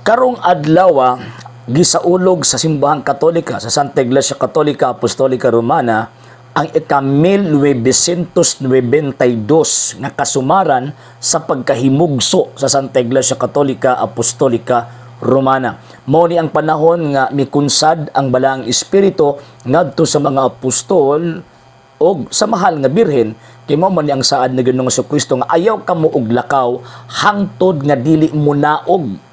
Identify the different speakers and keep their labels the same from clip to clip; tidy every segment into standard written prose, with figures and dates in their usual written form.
Speaker 1: Karong adlaw, gisaulog sa Simbahang Katolika, sa Santa Iglesia Katolika Apostolika Romana, ang ika-1992 nga kasumaran sa pagkahimugso sa Santa Iglesia Katolika Apostolika Romana. Mao ni ang panahon nga mikunsad ang Balaang Espiritu ngadto sa mga apostol og sa mahal nga Birhen, kay mao man ni ang saad ni Ginoong Kristo nga ayaw kamo og lakaw hangtod nga dili mo naog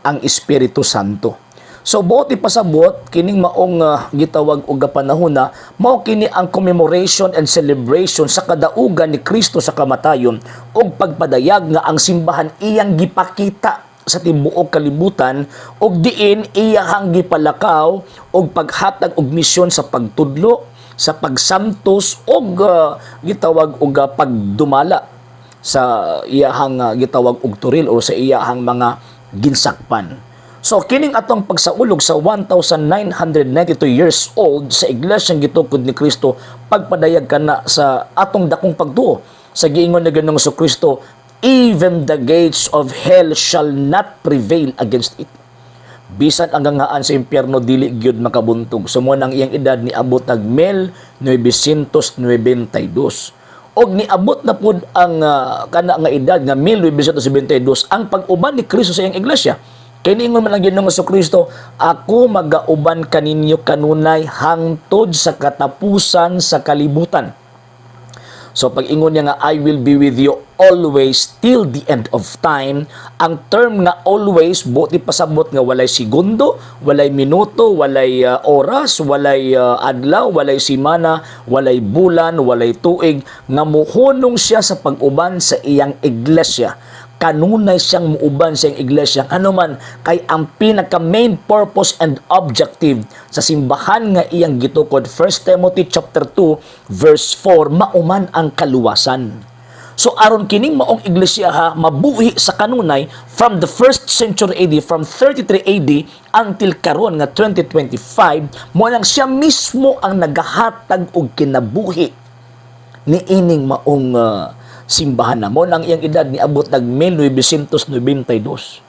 Speaker 1: ang Espiritu Santo. So buot ipasabot, kining maong gitawag og panahon na mao kini ang commemoration and celebration sa kadaugan ni Kristo sa kamatayon ug pagpadayag nga ang simbahan iyang gipakita sa tibuok kalibutan ug diin iyahang gipalakaw og paghatag og misyon sa pagtudlo, sa pagsamtos og gitawag og pagdumala sa iyahang gitawag og toril o sa iyahang mga ginsakpan. So kining atong pagsaulog sa 1992 years old sa Iglesia gitukod ni Kristo, pagpadayag kana sa atong dakong pagtuo sa giingon ni Ginoong Kristo, "Even the gates of hell shall not prevail against it." Bisan ang ganghaan sa impyerno, dili gyud makabuntog. So mo nang iyang edad niabot nag 1992 og niabot na pud ang kana nga edad nga 1972 ang pag-uban ni Kristo sa iyang iglesia. Kay niingon man ang Ginoong Kristo, "Ako magauban kaninyo kanunay hangtod sa katapusan sa kalibutan." So pag ingon niya nga "I will be with you always till the end of time," ang term nga always, buot pasabot nga walay segundo, walay minuto, walay oras, walay adlaw, walay simana, walay bulan, walay tuig nga muhunong siya sa pag-uban sa iyang iglesia. Kanunay siyang muuban sa iyang iglesia. Ano man, kay ang pinaka main purpose and objective sa simbahan nga iyang gitukod, 1 Timothy chapter 2 verse 4, mauman ang kaluwasan. So aron kining maong iglesia ha mabuhi sa kanunay from the first century AD, from 33 AD until karon nga 2025, mo nang siya mismo ang nagahatag og kinabuhi ni ining maong simbahan na. Mo nang iyang edad niabot nag 1992.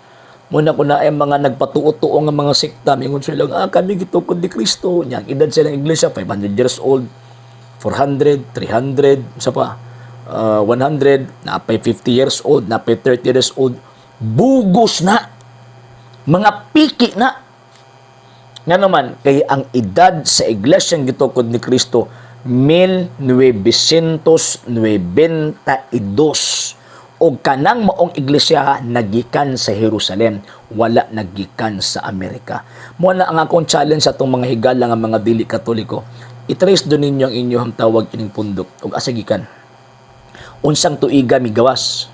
Speaker 1: Mo na kuna ay mga nagpatuo-tuo nga mga sekta, mingon sila nga, "Ah, kami gitukod ni Kristo." Nya ang edad sa ilang iglesia 500 years old, 400, 300, sa pa 100, napay 50 years old, napay 30 years old. Bugos na. Mga piki na. Nga naman, kay ang edad sa iglesia gitukod ni Kristo, 1992, og kanang maong iglesia nagikan sa Jerusalem, wala nagikan sa Amerika. Mo na ang akong challenge sa atong mga higala nga mga dili Katoliko. I-trace do ninyo ang inyong tawag ining pundok ug asa gikan. Unsang tuiga migawas.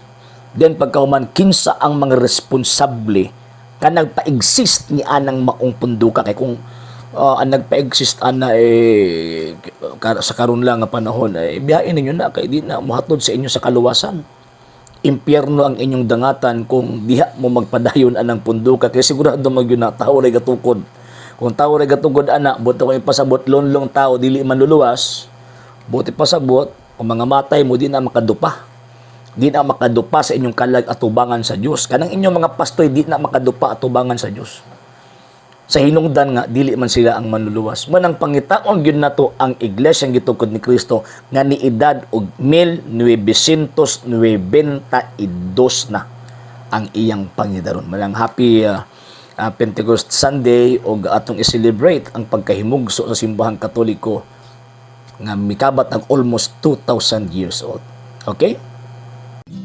Speaker 1: Then pagkahuman, kinsa ang mga responsable ka nagpa-exist ni anang maong punduka? Kay kung ang nagpa-exist ana eh sa karon lang nga panahon, eh biyain ninyo na, kay di na mohatod sa inyo sa kaluwasan. Impyerno ang inyong dangatan kung diha mo magpadayon anang punduka, kay sigurado magyud na tao ray gatukod. Kung tao ray gatukod ana, buto ko ipasabot, lonlong tao dili man luluwas. Buti pasabot, kung mga matay mo, di na makadupa, di na makadupa sa inyong kalag atubangan sa Dios. Kanang inyong mga pastoy, di na makadupa atubangan sa Dios sa hinungdan nga dili man sila ang manluluwas. Manang pangitaon gyud nato ang iglesia gitukod ni Kristo nga niedad og 1992 na ang iyang pangidaron. Malang happy Pentecost Sunday og atong i-celebrate ang pagkahimugso sa Simbahang Katoliko nga mikabat ang almost 2,000 years old. Okay?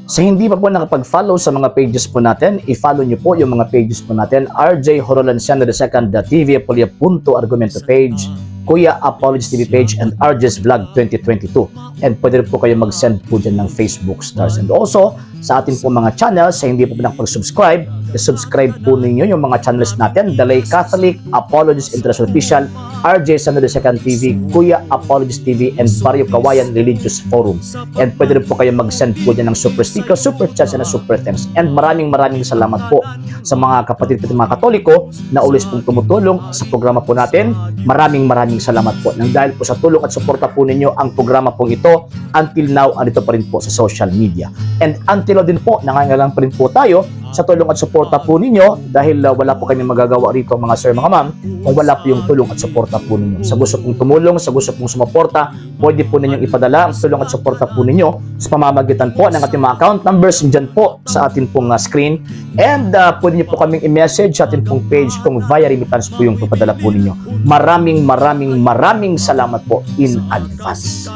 Speaker 1: Sa hindi pa po nakapag-follow sa mga pages po natin, i-follow nyo po yung mga pages po natin. RJ Horolanciano II, TV Apolia Punto Argumento page, Kuya Apologies TV page, and RJ's Vlog 2022. And pwede rin po kayo mag-send po dyan ng Facebook stars. And also, sa ating po mga channels, sa hindi po po nakapag-subscribe, i-subscribe po ninyo yung mga channels natin. The Lay Catholic, Apologies International Official, RJ Sano II TV, Kuya Apologies TV, and Barrio Kawayan Religious Forum. And pwede rin po kayo mag-send po dyan ng super sticker, super chats, and super thanks. And maraming maraming salamat po sa mga kapatid po mga Katoliko na always pong tumutulong sa programa po natin. Maraming maraming salamat po. Nang dahil po sa tulong at suporta po ninyo, ang programa pong ito until now andito pa rin po sa social media. And until now din po, nangangailangan pa rin po tayo sa tulong at suporta. suporta po ninyo dahil wala po kami magagawa rito, mga sir, mga ma'am, kung wala po yung tulong at suporta po ninyo. Sa gusto pong tumulong, sa gusto pong sumuporta, pwede po ninyong ipadala ang tulong at suporta po ninyo sa pamamagitan po ng ating mga account numbers dyan po sa atin pong screen. And pwede niyo po kaming i-message sa atin pong page kung via remittance po yung papadala po ninyo. Maraming maraming maraming salamat po in advance.